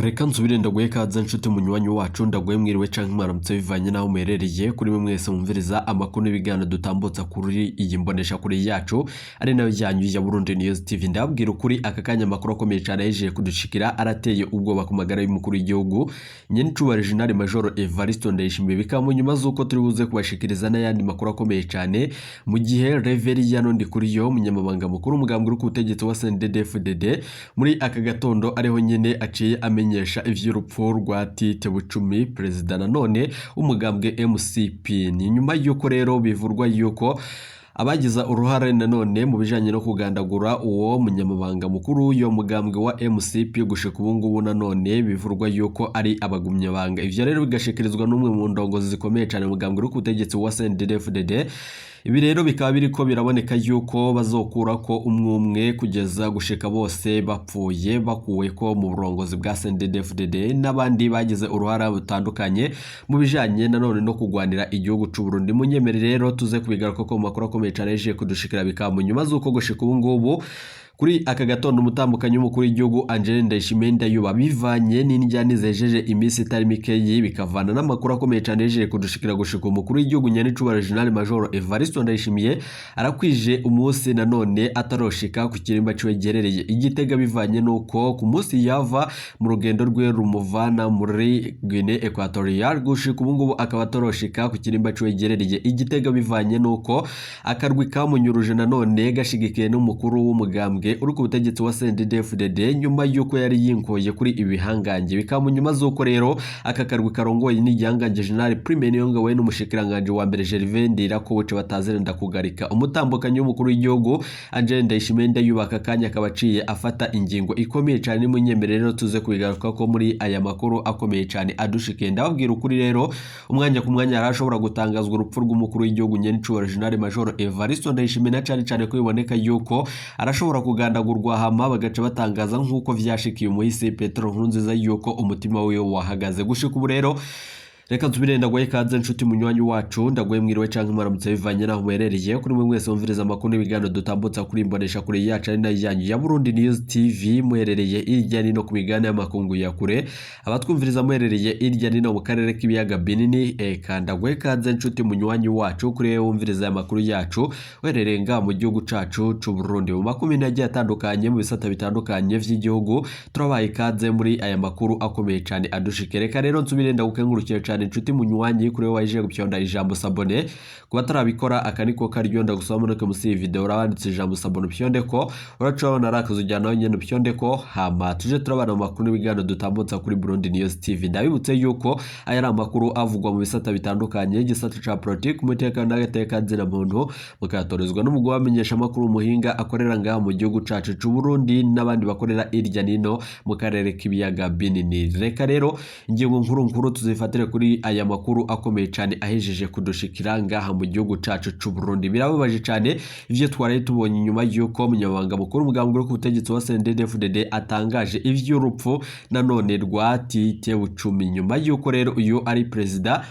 Reka nsubire ndaguhe ikaze nshuti munywanyi wacu, ndaguhe mwiriwe canke mwaramutse bivanye n'aho muherereye. Kuri mwe mwese mwumviriza amakuru n'ibiganiro dutambutsa kuri iyi mbonesha kure yacu, ari nayo yanyu ya Burundi News TV. Ndababwira ukuri, aka kanya amakuru akomeye cane yahejeje kudushikira arateye ubwoba ku magara y'umukuru w'igihugu nyenicubahiro General Major Evariste Ndayishimiye. Bikaba mu nyuma z'uko turi buze kubashikiriza n'ayandi makuru akomeye cane, mu gihe Reverien Ndikuriyo, umunyamabanga mukuru umugambwe uri ku butegetsi wa CNDD-FDD, muri aka gatondo ariho nyene aciye amenyesha ivy'urupfu rwa Tite Bucumi, perezida nanone w'umugambwe MCP. Ni nyuma y'uko rero bivurwa yuko abagize uruhare nanone mu bijanye no kugandagura uwo munyamabanga mukuru w'uyo mugambwe wa MCP, gushika ubu ngubu nanone bivurwa yuko ari abagumyabanga. Ivyo rero bigashikirizwa n'umwe mu ndongozi zikomeye cane mugambwe uri ku butegetsi wa CNDD-FDD. Ibi rero bikaba biriko biraboneka yuko bazokura ko umwe umwe kugeza gushika bose bapfuye, bakuwe ko mu burongozi bwa CNDD-FDD n'abandi bagize uruhara butandukanye mu bijanye nanone no kugwanira igihugu c'u Burundi. Munyemere rero tuze kubigaruka ko mu makuru akomeye cane yaje kudushikira, bikaba mu nyuma z'uko gushika ubu ngubu kuri aka gatondo umutambukanyi w'umukuru w'igihugu Angeline Ndayishimiye Ndayuba, bivanye n'indyane zejeje iminsi itari mikeyi, bikavana n'amakuru akomeye cyane yejeje kudushikira, gushika umukuru w'igihugu nyenicubahiro General Major Evariste Ndayishimiye arakwije umunsi nanone ataroshika ku kirimba ciwe giherereye i Gitega, bivanye n'uko ku munsi yava mu rugendo rwe rumuvana muri Guinée Equatoriale, gushika ubu ngubu akaba ataroshika ku kirimba ciwe giherereye i Gitega, bivanye n'uko akarwi kamunyuruje nanone gashigikiye n'umukuru w'umugambwe uri ku butegetsi wa CNDD-FDD, nyuma y'uko yari yinkoye kuri ibi bihangange. Bikaba mu nyuma z'uko rero aka karwi karongoye n'igihangange General Prime Niyongabo n'umushikiranganje wa mbere Gervais Ndirakobuca batazirenda kugarika umutambukanyi w'umukuru w'igihugu Angeline Ndayishimiye Ndayubaka. Akanya akaba aciye afata ingingo ikomeye cyane. Nimunyemere rero tuze kubigaruka ko muri aya makuru akomeye cyane adushikiye. Ndababwira ukuri rero, umwanya ku mwanya harashobora gutangazwa urupfu rw'umukuru w'igihugu nyenicubahiro General Major Evariste Ndayishimiye, na cane cane ko biboneka yuko arashobora kugandagurwa, hama bagaca batangaza nk'uko vyashikiye umuhisi Petero Nkurunziza yuko umutima wiwe wahagaze. Gushika ubu rero reka nsubire ndaguhe ikaze nshuti munywanyi wacu, ndaguhe mwiriwe canke mwaramutse bivanye naho muherereye. Kuri mwe mwese mwumviriza amakuru n'ibiganiro dutambutsa kuri imbonesha kure yacu, ari nayo yanyu ya Burundi News TV, muherereye hirya nino ku migabane y'amakungu ya kure, abatwumviriza muherereye hirya nino mu karere k'ibiyaga binini, eka ndaguhe ikaze nshuti munywanyi wacu kuri wewe wumviriza aya makuru yacu uherereye ngaha mu gihugu cacu c'u Burundi, mu makomine agiye atandukanye, mu bisata bitandukanye vy'igihugu, turabaye ikaze muri aya makuru akomeye cane adushike. Reka rero nsubire ndagukengurukire cane inshuti munywanyi kuri wewe waje gupyonda ijambo s'abonner. Kuba atarabikora, aka niko karyo ndagusaba, muneke musi iyi video urabanditse ijambo s'abonner, upyonde ko uraca urabona ari akazu ujyana nyene, upyonde ko, hama tuje turabana mu makuru n'ibiganiro dutambutsa kuri Burundi News TV. Ndabibutse yuko aya ari amakuru avugwa mu bisata bitandukanye, igisata ca politiki, umutekano n'agateka nzina muntu, mukayatorezwa n'umugwi wamenyesha amakuru umuhinga akorera ngaha mu gihugu cacu c'u Burundi n'abandi bakorera irya nino mu karere k'ibiyaga binini. Reka rero ingingo nkuru nkuru tuzifatire kuri aya makuru akomeye cyane ahejeje kudushikira ngaha mu gihugu cacu c'u Burundi. Birababaje cyane ivyo twaraye tubonye nyuma y'uko umunyamabanga mukuru umugambwe uri ku butegetsi wa CNDD-FDD atangaje ivy'urupfu nanone rwa Tite Bucumi, nyuma y'uko rero uyu ari perezida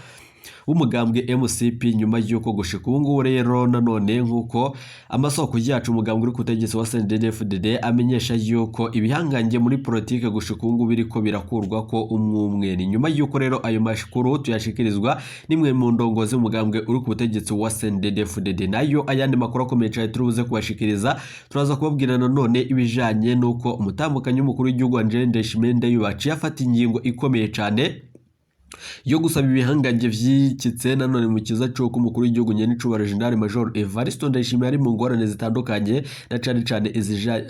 w'umugambwe MCP, nyuma y'uko gushika ubu ngubu rero nanone nk'uko amasoko yacu umugambwe uri ku butegetsi wa CNDD-FDD amenyesha yuko ibihangange muri politike gushika ubu ngubu biriko birakurwa ko umwe umwe. Ni nyuma y'uko rero ayo makuru tuyashikirizwa nimwe mu ndongozi umugambwe uri ku butegetsi wa CNDD-FDD. Nayo ayandi makuru akomeye cyane turi buze kubashikiriza, turaza kubabwira nanone ibijanye n'uko umutambukanyi w'umukuru w'igihugu Angeline Ndayishimiye Ndayuba aciye afata ingingo ikomeye cyane yo gusaba ibihangange vyikitse nanone mu kiza c'uko umukuru w'igihugu nyenicubahiro General Major Evariste Ndayishimiye ari mu ngorane zitandukanye, na cane cane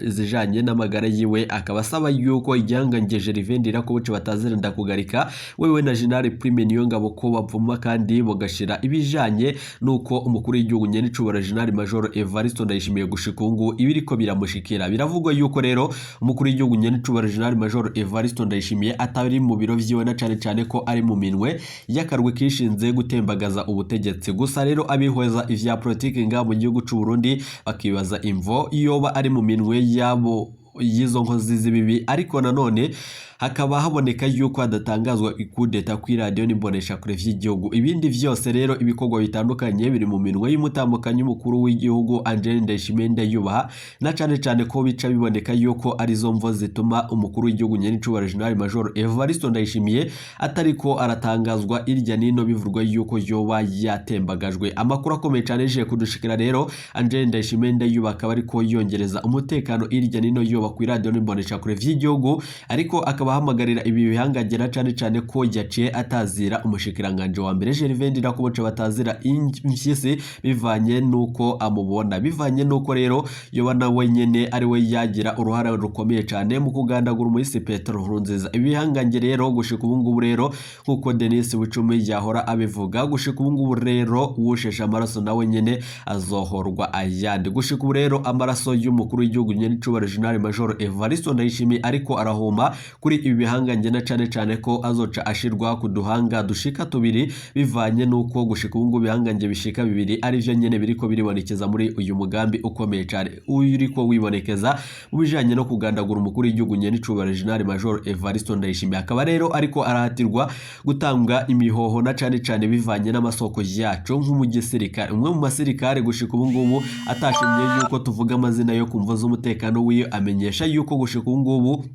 izijanye n'amagara yiwe, akaba asaba yuko igihangange Gervais Ndirakobuca batazirenda kugarika wewe na General Prime Niyongabo ko bavuma kandi bagashira ibijanye nuko umukuru w'igihugu nyenicubahiro General Major Evariste Ndayishimiye gushika ubu ngubu ibiriko biramushikira. Biravugwa yuko rero umukuru w'igihugu nyenicubahiro General Major Evariste Ndayishimiye atari mu biro vyiwe, na cane cane ko ari mu minwe y'akarwi kishinze gutembagaza ubutegetsi. Gusa rero abihweza ivya politiki ngaha mu gihugu c'u Burundi bakibaza imvo yoba ari mu minwe yabo y'izo nkozi z'ibibi, ariko nanone Hakaba haboneka yuko hadatangazwa ikudeta kw'iradiyo n'imboneshakure vy'igihugu. Ibindi vyose rero, ibikorwa bitandukanye biri mu minwe y'umutambukanyi mukuru w'igihugu Angeline Ndayishimiye Ndayubaha, na cane cane ko bica biboneka yuko arizo mvo zituma umukuru w'igihugu nyenicubahiro General Major Evariste Ndayishimiye atariko aratangazwa irya nino, bivurwa yuko yoba yatembagajwe. Amakuru akomeye cane yaje kudushikira rero, Angeline Ndayishimiye Ndayubaha akaba ariko yongereza umutekano irya nino yoba kw'iradiyo n'imboneshakure vy'igihugu, ariko akaba ahamagarira ibi bihangagera, cane cane ko yaciye atazira umushikiranganje wa mbere Gervais Ndirakobuca, batazira impyisi, bivanye nuko amubona, bivanye nuko rero yoba nawe nyene ari we yagira uruhare rukomeye cane mu kugandagura umuhisi Petero Nkurunziza. Ibi bihangange rero gushika ubu ngubu rero, nkuko Denis Bucumi yahora abivuga, gushika ubu ngubu rero uwusheshe amaraso nawe nyene azohorwa ayandi. Gushika ubu rero amaraso y'umukuru w'igihugu nyenicubahiro General Major Evariste Ndayishimiye ariko arahuma kuri ibi bihangange, na cane cane ko azoca ashirwa ku duhanga dushika tubiri, bivanye nuko gushika ubu ngubu ibihangange bishika bibiri arivyo nyene biriko biribonekeza muri uyu mugambi ukomeye cane uriko wibonekeza mu bijanye no kugandagura umukuru w'igihugu nyenicubahiro General Major Evariste Ndayishimiye. Akaba rero ariko arahatirwa gutanga imihoho, na cane cane bivanye n'amasoko yacu nk'umugisirikare, umwe mu basirikare gushika ubu ngubu atashimye yuko tuvuga amazina yo kumva z'umutekano wiyo, amenyesha yuko gushika ubu ngubu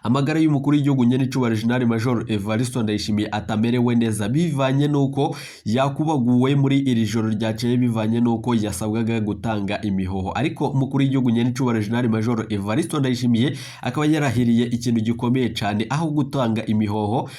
amagara y'umukuru w'igihugu nyenicubahiro General Major Evariste Ndayishimiye atamerewe neza, bivanye nuko yakubaguwe muri iri joro ryakeye, bivanye nuko yasabwaga gutanga imihoho. Ariko umukuru w'igihugu nyenicubahiro General Major Evariste Ndayishimiye akaba yarahiriye ikintu gikomeye cane aho gutanga imihoho.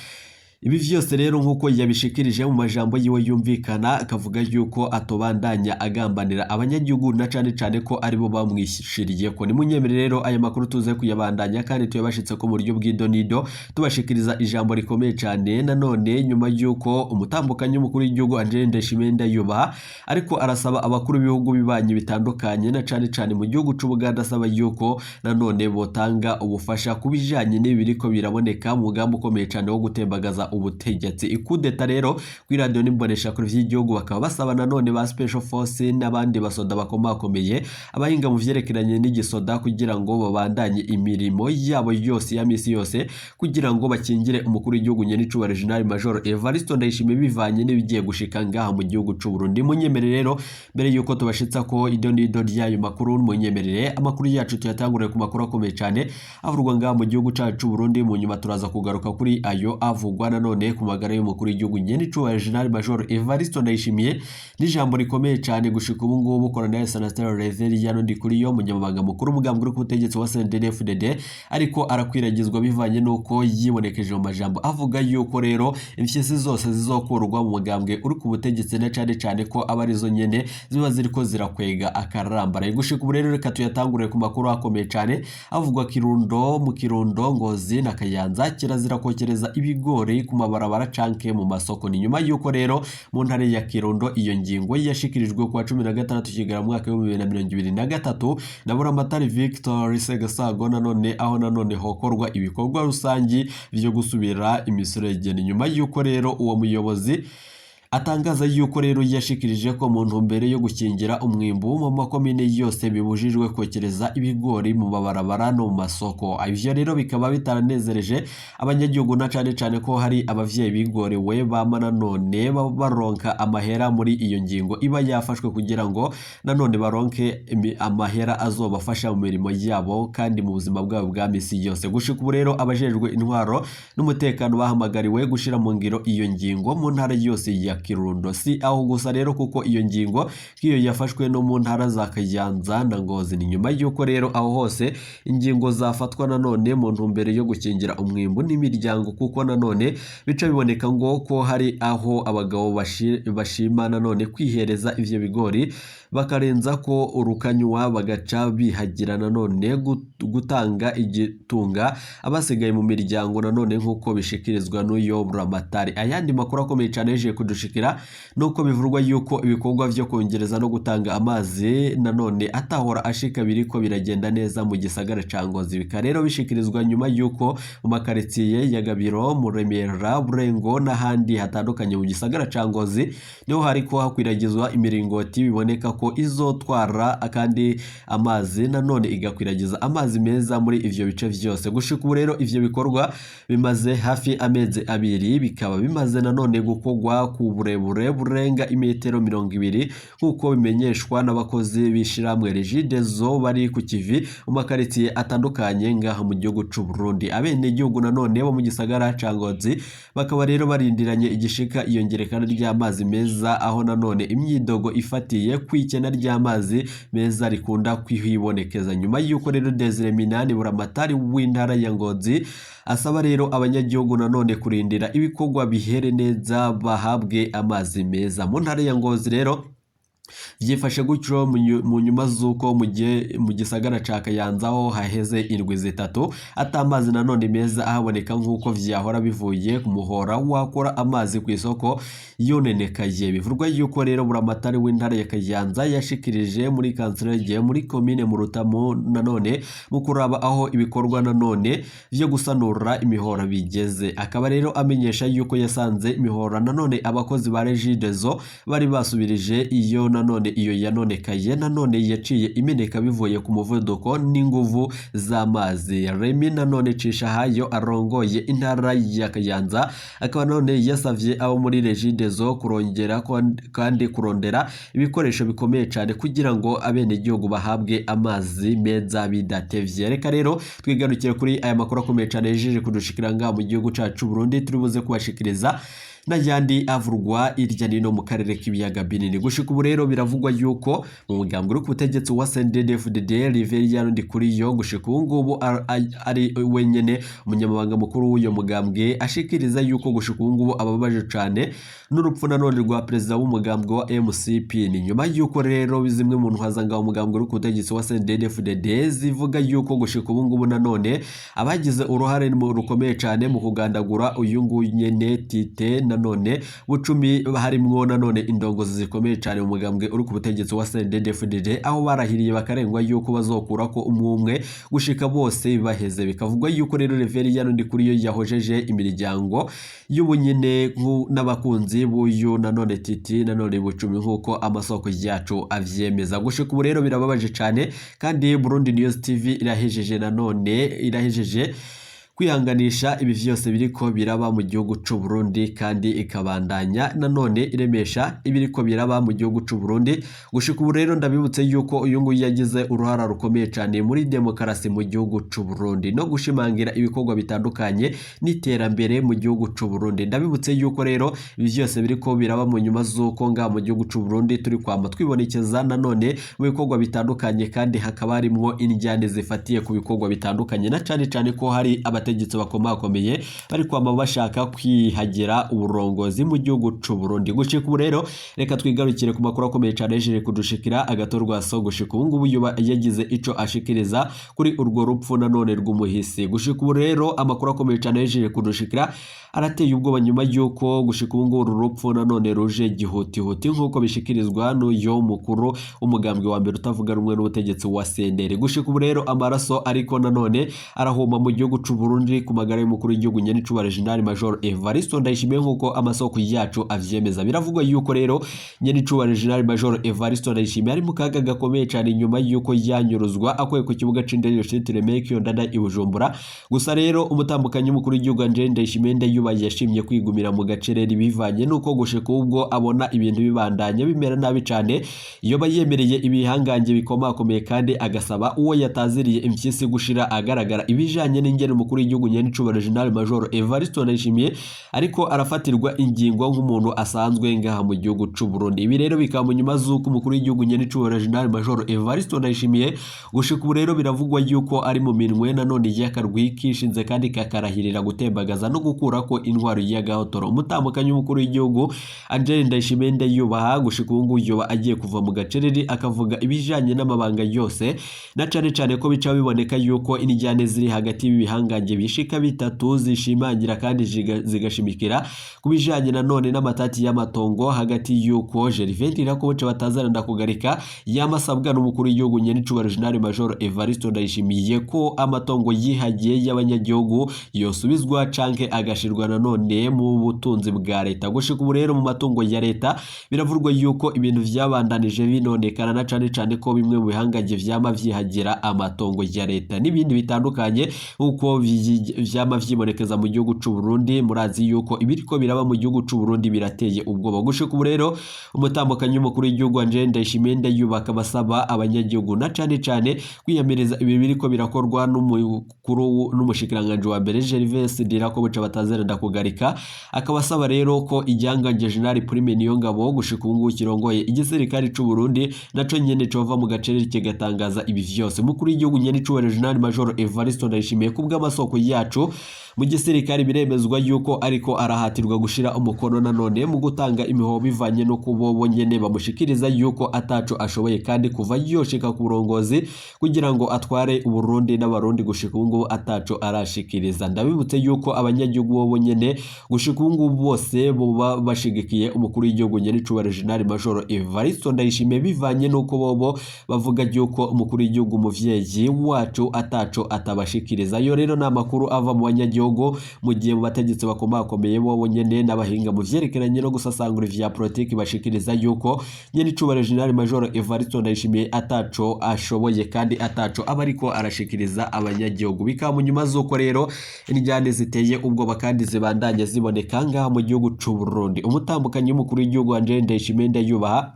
Ibi vyose rero nk'uko yabishikirije mu majambo yiwe yumvikana, akavuga yuko atobandanya agambanira abanyagihugu, na cane cane ko aribo bamwishiriye ko. Nimunyemere rero aya makuru tuze kuyabandanya kandi tuyabashitse ko mu buryo bw'idonido, tubashikiriza ijambo rikomeye cane nanone nyuma yuko umutambukanyi w'umukuru w'igihugu Angeline Ndayishimiye Ndayubaha ariko arasaba abakuru b'ibihugu bibanyi bitandukanye, na cane cane mu gihugu c'Ubuganda, asaba yuko nanone botanga ubufasha ku bijanye n'ibiriko biraboneka mu mugambi ukomeye cane wo gutembagaza ubutegetsi, ikudeta rero kw'iradiyo n'imboneshakure vy'igihugu. Bakaba basaba nanone ba special force n'abandi basoda bakomakomeye, abahinga mu vyerekeranye n'igisoda, kugira ngo babandanye imirimo yabo yose ya misi yose kugira ngo bakingire umukuru w'igihugu nyenicubahiro General Major Evariste Ndayishimiye, bivanye n'ibigiye gushika ngaha mu gihugu c'u Burundi. Munyemerere rero, mbere yuko tubashitsa ko ido n'ido ry'ayo makuru, munyemerere amakuru yacu tuyatangurire ku makuru akomeye cane avurwa ngaha mu gihugu cacu c'u Burundi. Mu nyuma turaza kugaruka kuri ayo avugwa nanone ku magara y'umukuru w'igihugu nyenicubahiro General Major Evariste Ndayishimiye, n'ijambo rikomeye cane gushika ubu ngubu Colonel Sanastero Reveriyano Ndikuriyo, umunyamabanga mukuru w'umugambi uri ku butegetsi wa CNDD-FDD, ariko arakwiragizwa bivanye n'uko yibonekeje mu majambo avuga yuko rero imfyisi zose zizokurwa mu mugambwe uri ku butegetsi, na cane cane ko aba arizo nyene ziba ziriko zirakwega akarambara. Gushika ubu rero reka tuyatangurire ku makuru akomeye cane avugwa Kirundo, mu Kirundo, Ngozi na Kayanza kirazira kokereza ibigori ku mabarabara canke mu masoko. Ni nyuma yuko rero mu ntara ya Kirundo iyo ngingo yashikirijwe kuwa 16 Kigarama mu mwaka w'2023 na Buramatari Victor Segasago, nanone aho nanone hokorwa ibikorwa rusangi vyo gusubira imiserege. Ni nyuma yuko rero uwo muyobozi atangaza yuko rero yashikirije ko mu ntumbero yo gukingira umwimbu mu makomine yose bibujijwe kokereza ibigori mu mabarabara no mu masoko. Ivyo rero bikaba bitaranezereje abanyagihugu, na cane cane ko hari abavyeyi bigorewe bama nanone baronka amahera muri iyo ngingo iba yafashwe, kugira ngo nanone baronke amahera azobafasha mu mirimo yabo kandi mu buzima bwabo bwa misi yose. Gushika ubu rero abajejwe intwaro n'umutekano bahamagariwe gushira mu ngiro iyo ngingo mu ntara yose ya Kirundo. Si aho gusa rero, kuko iyo ngingo nk'iyo yafashwe no mu ntara za Kayanza na Ngozi. Ni nyuma y'uko rero aho hose ingingo zafatwa nanone mu ntumbero yo gukingira umwimbu n'imiryango, kuko nanone bica biboneka ngo ko hari aho abagabo bashima nanone kwihereza ivyo bigori, bakarenza ko urukanywa, bagaca bihagira nanone gutanga igitunga abasigaye mu miryango, nanone nk'uko bishikirizwa n'uyo Buramatari. Ayandi makuru akomeye cyane yaje kudushikira. kudushikira nuko bivurwa yuko ibikorwa vyo kongereza no gutanga amazi nanone atahora ashika biriko biragenda neza mu gisagara ca Ngozi. Bikaba rero bishikirizwa nyuma yuko mu makaritsiye ya Gabiro, Muremera, Burengo n'ahandi hatandukanye mu gisagara ca Ngozi niho hariko hakwiragizwa imiringoti biboneka ko izotwara kandi amazi nanone igakwiragiza amazi meza muri ivyo bice vyose. Gushika ubu rero ivyo bikorwa bimaze hafi amezi abiri, bikaba bimaze nanone gukorwa ku burebure burenga imetero 20 nk'uko bimenyeshwa n'abakozi b'ishirahamwe Regideso bari ku kivi mu makaritsiye atandukanye ngaha mu gihugu c'u Burundi. Abenegihugu nanone bo mu gisagara ca Ngozi bakaba rero barindiranye igishika iyongerekana ry'amazi meza, aho nanone imyidogo ifatiye kw'ikena ry'amazi meza rikunda kwihibonekeza. Nyuma y'uko rero Desire Minani Buramatari w'intara ya Ngozi asaba rero abanyagihugu nanone kurindira ibikorwa bihere neza bahabwe amazi meza. Mu ntara ya Ngozi rero vyifashe gutyo mu nyuma z'uko mu gisagara ca Kayanza ho haheze indwi 3 ata amazi nanone meza ahaboneka nk'uko vyahora bivuye ku muhora wakora amazi ku isoko yonenekaye. Bivurwa yuko rero Buramatari w'intara ya Kayanza yashikirije muri kanserege muri komine Murutamu nanone mu kuraba aho ibikorwa nanone vyo gusanura imihora bigeze. Akaba rero amenyesha yuko yasanze imihora nanone abakozi ba Regideso bari basubirije iyo nanone iyo yanonekaye nanone yaciye imeneka bivuye ku muvuduko n'inguvu z'amazi. Remy nanone Cishahayo arongoye intara ya Kayanza akaba none yasavye abo muri Regideso kurongera kandi kurondera ibikoresho bikomeye cane kugira ngo abenegihugu bahabwe amazi meza bidatevye. Reka rero twigarukire kuri aya makuru akomeye cane yejeje kudushikira ngaha mu gihugu cacu Burundi, turi buze kubashikiriza n'ayandi avurwa irya nino mu karere k'ibiyaga binini. Gushika ubu rero biravugwa yuko mu mugambwe uri ku butegetsi wa CNDD-FDD Reverien Ndikuriyo gushika ubu ngubu ari wenyene umunyamabanga mukuru w'uyo mugambwe ashikiriza yuko gushika ubu ngubu ababaje cane n'urupfu nanone rwa perezida w'umugambwe wa MCP. Ni nyuma yuko rero zimwe mu ntwazangabo umugambwe uri ku butegetsi wa CNDD-FDD zivuga yuko gushika ubu ngubu nanone abagize uruhare rukomeye cane mu kugandagura uyu nguyu nyene Tite nanone Bucumi harimwo nanone indongozi zikomeye cane mu mugambwe uri ku butegetsi wa CNDD-FDD, aho barahiriye bakarengwa yuko bazokura ko umwumwe gushika bose baheze. Bikavugwa yuko rero Reverien Ndikuriyo yahojeje imiryango y'ubunyene n'abakunzi b'uyu nanone Titi nanone Bucumi nk'uko amasoko yacu avyemeza. Gushika ubu rero birababaje cane, kandi Burundi News TV irahejeje nanone irahejeje kwihanganisha ibi vyose biriko biraba mu gihugu c'u Burundi, kandi ikabandanya nanone iremesha ibiriko biraba mu gihugu c'u Burundi. Gushika ubu rero ndabibutse yuko uyu nguyu yagize uruhara rukomeye cane muri demokarasi mu gihugu c'u Burundi no gushimangira ibikorwa bitandukanye n'iterambere mu gihugu c'u Burundi. Ndabibutse yuko rero ibi vyose biriko biraba mu nyuma z'uko ngaha mu gihugu c'u Burundi turi kwama twibonekeza nanone mu bikorwa bitandukanye, kandi hakaba harimwo indyane zifatiye ku bikorwa bitandukanye, na cane cane ko hari abategetsi bakomakomeye bari kwama bashaka kwihagira uburongozi mu gihugu c'u Burundi. Gushika ubu rero reka twigarukire ku makuru akomeye cane yejeje kudushikira. Agatorwaso gushika ubu ngubu yoba yagize ico ashikiriza kuri urwo rupfu nanone rw'umuhisi. Gushika ubu rero amakuru akomeye cane yejeje kudushikira arateye ubwoba nyuma yuko gushika ubu ngubu uru rupfu nanone ruje gihutihuti nk'uko bishikirizwa n'uyo mukuru w'umugambwe wa mbere utavuga rumwe n'ubutegetsi wa CNDR. Gushika ubu rero amaraso ariko nanone arahuma mu gihugu c'u Burundi ku magara y'umukuru w'igihugu nyenicubahiro General Major Evariste Ndayishimiye nk'uko amasoko yacu avyemeza. Biravugwa yuko rero nyenicubahiro General Major Evariste Ndayishimiye ari mu kaga gakomeye cane nyuma yuko yanyuruzwa akuwe ku kibuga c'indege citiriwe Melchior Ndadaye i Bujumbura. Gusa rero umutambukanyi w'umukuru w'igihugu Angel Ndayishimiye Ndayubaye yashimye kwigumira mu gacerere bivanye nuko gushika ubwo abona ibintu bibandanya bimera nabi cane, yoba yemereye ibihangange bikomakomeye kandi agasaba uwo yataziriye impyisi gushira agaragara ibijanye n'ingene umukuru w'igihugu nyenicubahiro General Major Evariste Ndayishimiye ariko arafatirwa ingingo nk'umuntu asanzwe ngaha mu gihugu c'u Burundi. Ibi rero bikaba mu nyuma z'uko umukuru w'igihugu nyenicubahiro General Major Evariste Ndayishimiye gushika ubu rero biravugwa yuko ari mu minwe nanone y'akarwi kishinze kandi kakarahirira gutembagaza no gukurako intwaro y'agahotoro. Umutambukanyi w'umukuru w'igihugu Angel Ndayishimiye Ndayubaha gushika ubu ngubu yoba agiye kuva mu gacerere akavuga ibijanye n'amabanga yose, na cane cane ko bica biboneka yuko indyane ziri hagati y'ibihangange bishika bitatu zishimangira kandi zigashimikira ku bijanye nanone n'amatati y'amatongo hagati y'uko Gervais Ndirakobuca batazana Ndakugarika yamasabwa n'umukuru w'igihugu nyenicubahiro General Major Evariste Ndayishimiye ko amatongo yihagiye y'abanyagihugu yosubizwa canke agashirwa nanone mu butunzi bwa leta. Gushika ubu rero mu matungo ya leta biravurwa yuko ibintu vyabandanije binonekana, na cane cane ko bimwe mu bihangange vyama vyihagira amatongo ya leta n'ibindi bitandukanye uko vyama vyibonekeza mu gihugu c'u Burundi. Murazi yuko ibiriko biraba mu gihugu c'u Burundi birateye ubwoba. Gushika ubu rero umutambukanyi w'umukuru w'igihugu Angel Ndayishimiye Ndayubaka basaba abanyagihugu na cane cane kwiyamiriza ibi biriko birakorwa n'umukuru n'umushikiranganje wa mbere Gervais Ndirakobuca batazera Ndakugarika, akaba asaba rero ko igihangange General Prime Niyongabo gushika ubu ngubu kirongoye igisirikare c'u Burundi naco nyene cova mu gacerere kigatangaza ibi vyose. Umukuru w'igihugu nyene c'ubahiro General Major Evariste Ndayishimiye kubw'amasoko yacu mu gisirikare biremezwa yuko ariko arahatirwa gushira umukono nanone mu gutanga imihoho bivanye no kubo bonyene bamushikiriza yuko ataco ashoboye kandi kuva yoshika ku burongozi kugira ngo atware Uburundi n'Abarundi gushika ubu ngubu ataco arashikiriza. Ndabibutse yuko abanyagihugu bo bonyene gushika ubu ngubu bose boba bashigikiye umukuru w'igihugu nyenicubahiro General Major Evariste Ndayishimiye bivanye n'uko bobo bavuga yuko umukuru w'igihugu umuvyeyi wacu ataco atabashikiriza. Yo rero ni amakuru ava mu banyagihugu, mu gihe mu bategetsi bakomakomeye bo nyene n'abahinga mu vyerekeranye no gusasangura ivya politiki bashikiriza yuko nyenicubahiro General Major Evariste Ndayishimiye ataco ashoboye kandi ataco aba ariko arashikiriza abanyagihugu. Bikaba mu nyuma z'uko rero indyane ziteye ubwoba kandi zibandanye ziboneka ngaha mu gihugu c'u Burundi. Umutambukanyi w'umukuru w'igihugu Angel Ndayishimiye Ndayubaha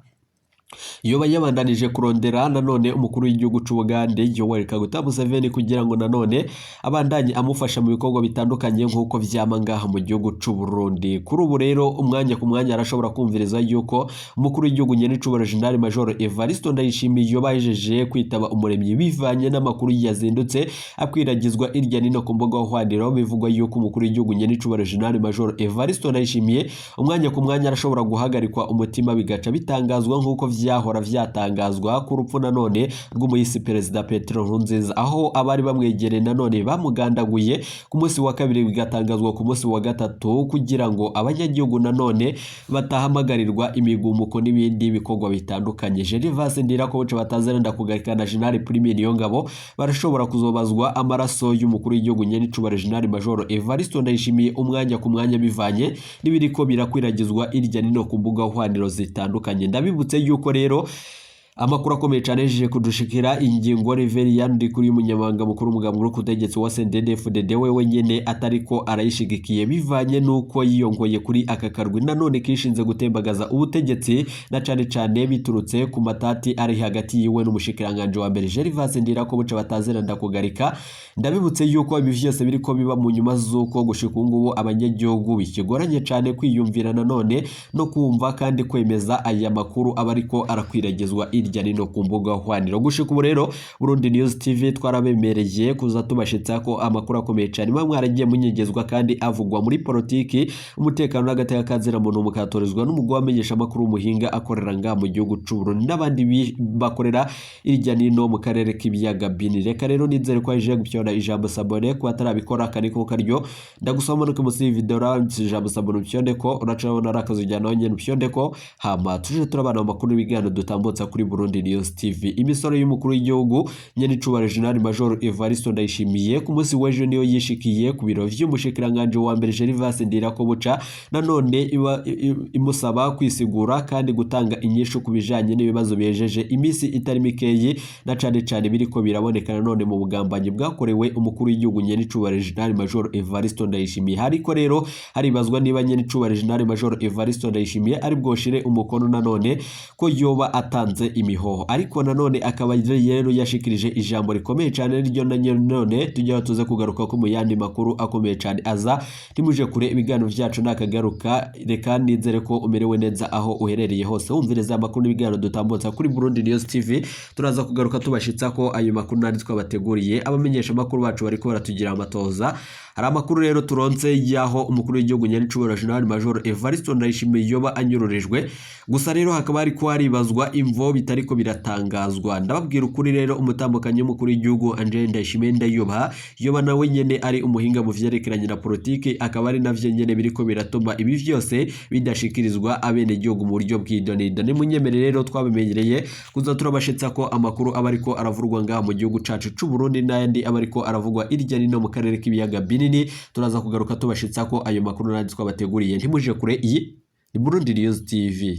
yoba yabandanije kurondera nanone umukuru w'igihugu c'u Bugande Yoweri Kaguta Museveni kugira ngo nanone abandanye amufasha mu bikorwa bitandukanye nk'uko vyama ngaha mu gihugu c'u Burundi. Kuri ubu rero umwanya ku mwanya arashobora kumviriza yuko umukuru w'igihugu nyenicubahiro General Major Evariste Ndayishimiye yoba ahejeje kwitaba umuremyi bivanye n'amakuru yazindutse akwiragizwa irya nino ku mbuga hwaniro. Bivugwa yuko umukuru w'igihugu nyenicubahiro General Major Evariste Ndayishimiye umwanya ku mwanya arashobora guhagarikwa umutima bigaca bitangazwa nk'uko vyahora vyatangazwa ku rupfu nanone rw'umuyisi perezida Petero Nkurunziza, aho abari bamwegereye nanone bamugandaguye ku munsi wa kabiri bigatangazwa ku munsi wa gatatu kugira ngo abanyagihugu nanone batahamagarirwa imigumuko n'ibindi bikorwa bitandukanye. Gervais Ndirakobuca batazana Ndakugarika na General Prime Niyongabo barashobora kuzobazwa amaraso y'umukuru w'igihugu nyenicubahiro General Major Evariste Ndayishimiye umwanya ku mwanya bivanye n'ibiriko birakwiragizwa irya nino ku mbuga hwaniro zitandukanye. Ndabibutse yuko rero amakuru akomeye cyane yejeje kudushikira ingingo Reverien Ndikuri umunyamabanga mukuru umugambwe w'ubutegetsi wa CNDD-FDD we wenyene atariko arayishigikiye bivanye nuko yiyongoye kuri aka karwi nanone kishinze gutembagaza ubutegetsi na cane cane biturutse ku matati ari hagati yiwe n'umushikiranganje wa mbere Gervais Ndirakobuca batazera Ndakugarika. Ndabibutse yuko ibi vyose biriko biba mu nyuma z'uko gushika ubu ngubu abanyagihugu bikigoranye cane kwiyumvira nanone no kumva kandi kwemeza aya makuru aba ariko arakwiragizwa irya nino ku mbuga hwaniro. Gushika ubu rero Burundi News TV twarabemereye kuza tubashitsa ko amakuru akomeye cyane muba mwaragiye munyegezwa kandi avugwa muri politiki, umutekano n'agateka kazira muntu, mukatorezwa n'umugwi wamenyesha amakuru w'umuhinga akorera ngaha mu gihugu c'u Burundi n'abandi bakorera irya nino mu karere k'ibiyaga binini. Reka rero nizere ko aje gupyona ijambo sabone ku atarabikora kaniko karyo ndagusaba manuke munsi video randitse ijambo sabone upyonde ko uracabona arakazi ujyana nawe nyene upyonde ko hama tuje turabana mu makuru y'ibiganiro dutambutsa kuri Burundi News TV. Imisoro y'umukuru w'igihugu nyenicubahiro General Major Evariste Ndayishimiye ku munsi w'ejo niyo yishikiye ku biro vy'umushikiranganje wa mbere Gervais Ndirakobuca nanone imusaba kwisigura kandi gutanga inyishu ku bijanye n'ibibazo bihejeje iminsi itari mikeyi na cane cane biriko biraboneka nanone mu bugambanyi bwakorewe umukuru w'igihugu nyenicubahiro General Major Evariste Ndayishimiye. Hariko rero haribazwa niba nyenicubahiro General Major Evariste Ndayishimiye ari bwoshire umukono nanone ko yoba atanze imihoho, ariko nanone akaba rero yashikirije ijambo rikomeye cyane ryo nanone tujya tuze kugaruka ko mu yandi makuru akomeye cyane aza. Ntimuje kure ibiganiro vyacu nakagaruka. Reka nizere ko umerewe neza aho uherereye hose wumviriza amakuru n'ibiganiro dutambutsa kuri Burundi News TV. Turaza kugaruka tubashitsa ko ayo makuru nandi twabateguriye. Abamenyesha amakuru bacu bariko baratugira amatoza Hari amakuru rero turonse y'aho umukuru w'igihugu nyenicubahiro General Major Evariste Ndayishimiye yoba anyururijwe. Gusa rero hakaba hariko haribazwa imvo bitariko biratangazwa. Ndababwira ukuri rero, umutambukanyi w'umukuru w'igihugu Angel Ndayishimiye Ndayubaha yoba nawe nyene ari umuhinga mu vyerekeranye na politiki, akaba ari navyo nyene biriko biratuma ibi vyose bidashikirizwa abenegihugu mu buryo bw'idonido. Nimunyemere rero, twabimenyereye kuza turabashitsa ko amakuru aba ariko aravurwa ngaha mu gihugu cacu c'u Burundi n'ayandi aba ariko aravugwa irya nino mu karere k'ibiyaga binini. Turaza kugaruka tubashitsa ko ayo makuru n'ayandi twabateguriye. Ntimuje kure, iyi ni Burundi News TV.